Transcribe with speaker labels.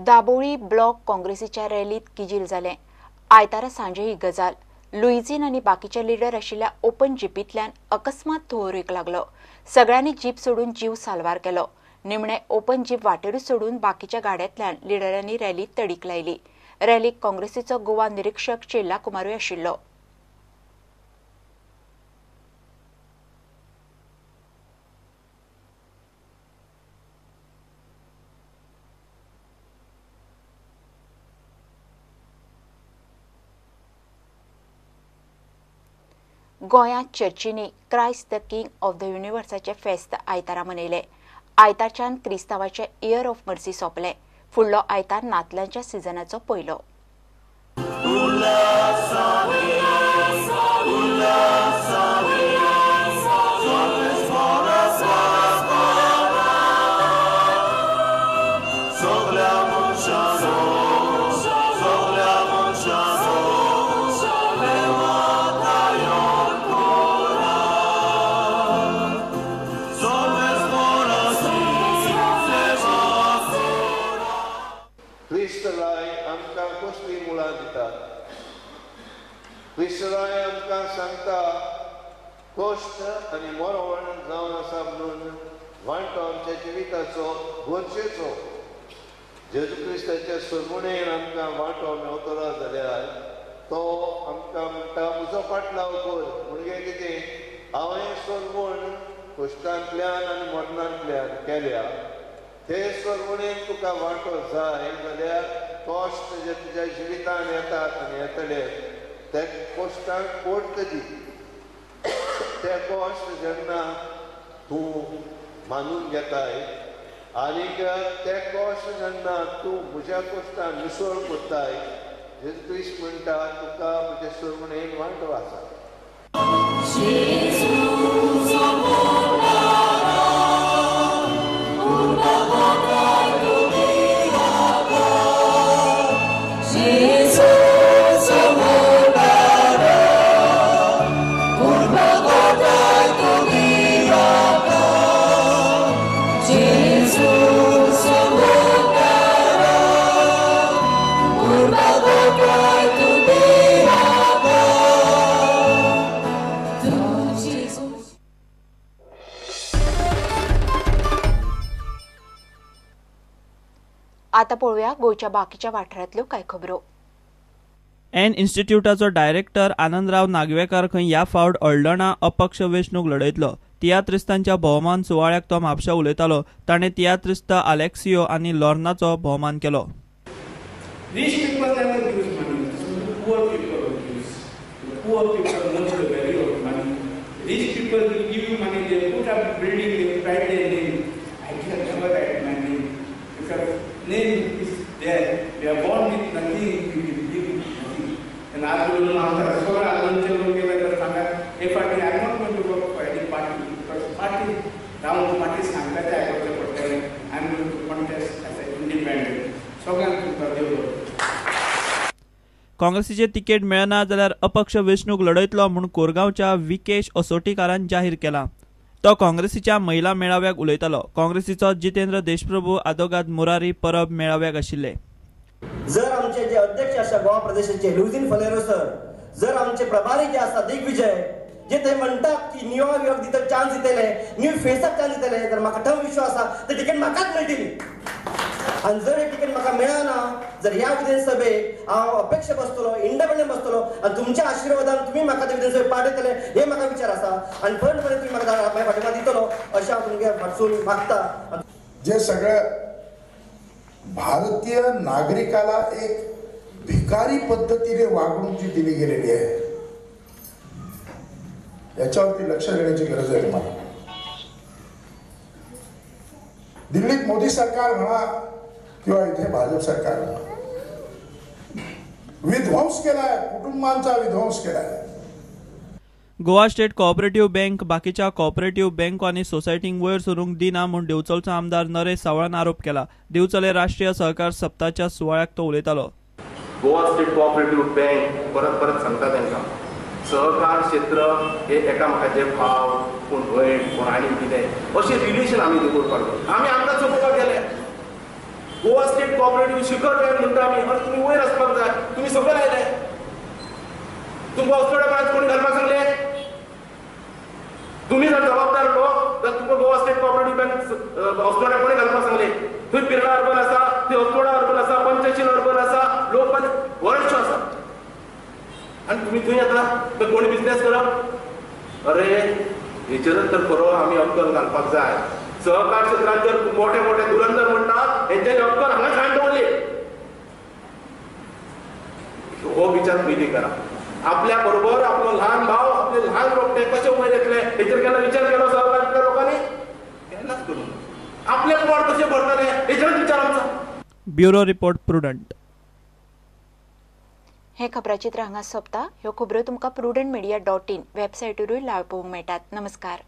Speaker 1: Dabolim block काँग्रेसीच्या रॅलीत किजील जालें. आयतारा सांजे ही गजाल. लुईझीन आनी बाकीचे लिडर आशिल्ल्या ओपन जिपींतल्यान अकस्मात धुंवर येवंक लागलो. सगळ्यांनी जीप सोडून जीव साल्वार केलो. निमणे ओपन जीप वाटेरूच सोडून बाकीच्या गाड्यांतल्यान लिडरांनी रॅली तडीक लायली. रॅलीक काँग्रेसीचो गोवा निरीक्षक चेल्ला कुमारूय आशिल्लो. गोंयांत चर्चींनी Christ the king of the युनिवर्साचें फेस्त आयतारा मनयलें. आयतारच्यान क्रिस्तांवाचें इयर ऑफ मर्सी सोंपलें. फुडलो आयतार नातलांच्या सिजनाचो पयलो.
Speaker 2: क्रिस्तराय आमकां सांगता कश्ट आनी मरण जावन आसा म्हणून वांटो आमच्या जिविताचो गरजेचो. जेजू क्रिस्ताच्या सरमुणेन आमकां वांटो मेवतलो जाल्यार तो आमकां म्हणटा म्हजो फाटलाव कर. म्हणजे कितें, हांवें सरमूण कश्टांतल्यान आनी मरणांतल्यान केल्या, ते सरमुणेन तुका वांटो जाय जाल्यार कश्ट जे तुज्या जिवितान येतात आनी येतले ते कश्टांक पोट दी. ते कश्ट जेन्ना तूं मानून घेताय आनीक ते कश्ट जेन्ना तूं म्हज्या कश्टान मिसळ करताय, जेजू क्रिस्त म्हणटा तुका म्हज्या सरमणेन वांटो आसा.
Speaker 1: आता पळोवया गोंयच्या बाकीच्या वाठारांतल्यो कांय खबरो.
Speaker 3: एन इन्स्टिट्यूटाचो डायरेक्टर आनंदराव नागवेकार खंय ह्या फावट अळदणा अपक्ष वेंचणूक लढयतलो. तियात्रिस्तांच्या भोवमान सुवाळ्याक तो म्हापशा उलयतालो. ताणें तियात्रिस्त आलेक्सियो आनी लॉर्नाचो भोवमान केलो.
Speaker 4: Name is there. We are born with nothing, we will live with nothing. And I am not going to work for any party because party, round party सांगता I am going to contest as an independent.
Speaker 3: काँग्रेसीचे ticket मेळना जाल्यार अपक्ष वेंचणूक लढयतलो म्हूण कोरगांवच्या विकेश असोटीकारान जाहीर केला. तो काँग्रेसीच्या महिला मेळाव्याक उलयतालो. काँग्रेसीचो जितेंद्र देशप्रभू, आदोगाद मुरारी परब मेळाव्याक आशिल्ले.
Speaker 5: जर आमचे जे अध्यक्ष आसा गोवा प्रदेशाचे लुझीन फलेरो सर, जर आमचे प्रभारी जे आसा दिग्विजय, जे ते म्हणटात की न्यू युवक दितले चान्स दितले, न्यू फेसाक चान्स दितले, तर म्हाका ठाम विश्वास आसा ते तिकेट म्हाकाच मेळटली. आनी जर हे तिकेट म्हाका मेळना जर ह्या विधानसभेक हांव अपेक्षा बसतलो, इंडिपेंडंट बसतलो आनी तुमच्या आशिर्वादान तुमी म्हाका ते विधानसभेक पाठयतले हे म्हाका विचार आसा आनी पूर्णपणे तुमी म्हाका म्हाज्या फाटल्यान दितलो अशें हांव तुमगे फाटसून मागता.
Speaker 6: जे सगळं भारतीय नागरिकाला एक भिकारी पद्धतीने वागणूक जी दिली गेलेली आहे याच्यावरती लक्ष देण्याची गरज आहे. मला दिल्लीत मोदी सरकार म्हणा किंवा इथे भाजप सरकार म्हणा, विध्वंस केलाय, कुटुंबांचा विध्वंस केलाय.
Speaker 3: गोवा स्टेट कोऑपरेटिव्ह बँक बाकीच्या कोऑपरेटिव्ह बँको आनी सोसायटींक वयर सरूंक दिना म्हूण दिवचलचो आमदार नरेश सावळान आरोप केला. दिवचले राष्ट्रीय सहकार सप्ताच्या सुवाळ्याक तो उलयतालो.
Speaker 7: गोवा स्टेट कोऑपरेटिव्ह बँक परत परत सांगता तांकां, सहकार क्षेत्र हे एकामेकाचे भाव, कोण भयण, कोण आनी कितें अशें रिलेशन आमी दवरपाक जाय. आमी आमकां चोवपाक गेले गोवा स्टेट कोऑपरेटिव्ह शिखर बँक म्हणटा आमी, अरे तुमी वयर आसपाक जाय, तुमी सकयल आयले. तुमकां अस्नोड्या ब्रांच कोणी घालपाक सांगले? तुमी जर जबाबदार लोक तर तुमकां गोवा स्टेट कोऑपरेटिव्ह बँक अस्नोड्या कोणी घालपाक सांगले? थंय पिर्णा अर्बन आसा, थंय अस्नोडा अर्बन आसा, पंचशील अर्बन आसा, लोक बरेचशो आसा आनी तुमी थंय येता तर कोणी बिजनेस करप? अरे हेचेरच तर खरो आमी अक्कल घालपाक जाय. सहकार क्षेत्रांत जर मोठे मोठे धुरंधर म्हणटा हेंच्यांनी अक्कल हांगाच घाण दवरली. हो विचार पयलीं करा. आपल्या बरोबर आपलो ल्हान भाव, आपले ल्हान रोपटे कशे वयर येतले हेचेर केन्ना विचार केलो सहकारांतल्या लोकांनी? केन्नाच करूंक. आपले पोट कशें भरतले हेचेरच विचार आमचो.
Speaker 3: Bureau report, Prudent.
Speaker 1: हे खबराचित्र हांगा सोंपता. ह्यो खबरो तुमकां prudentmedia.in वेबसायटीरूय लायव्ह पळोवंक मेळटात. नमस्कार.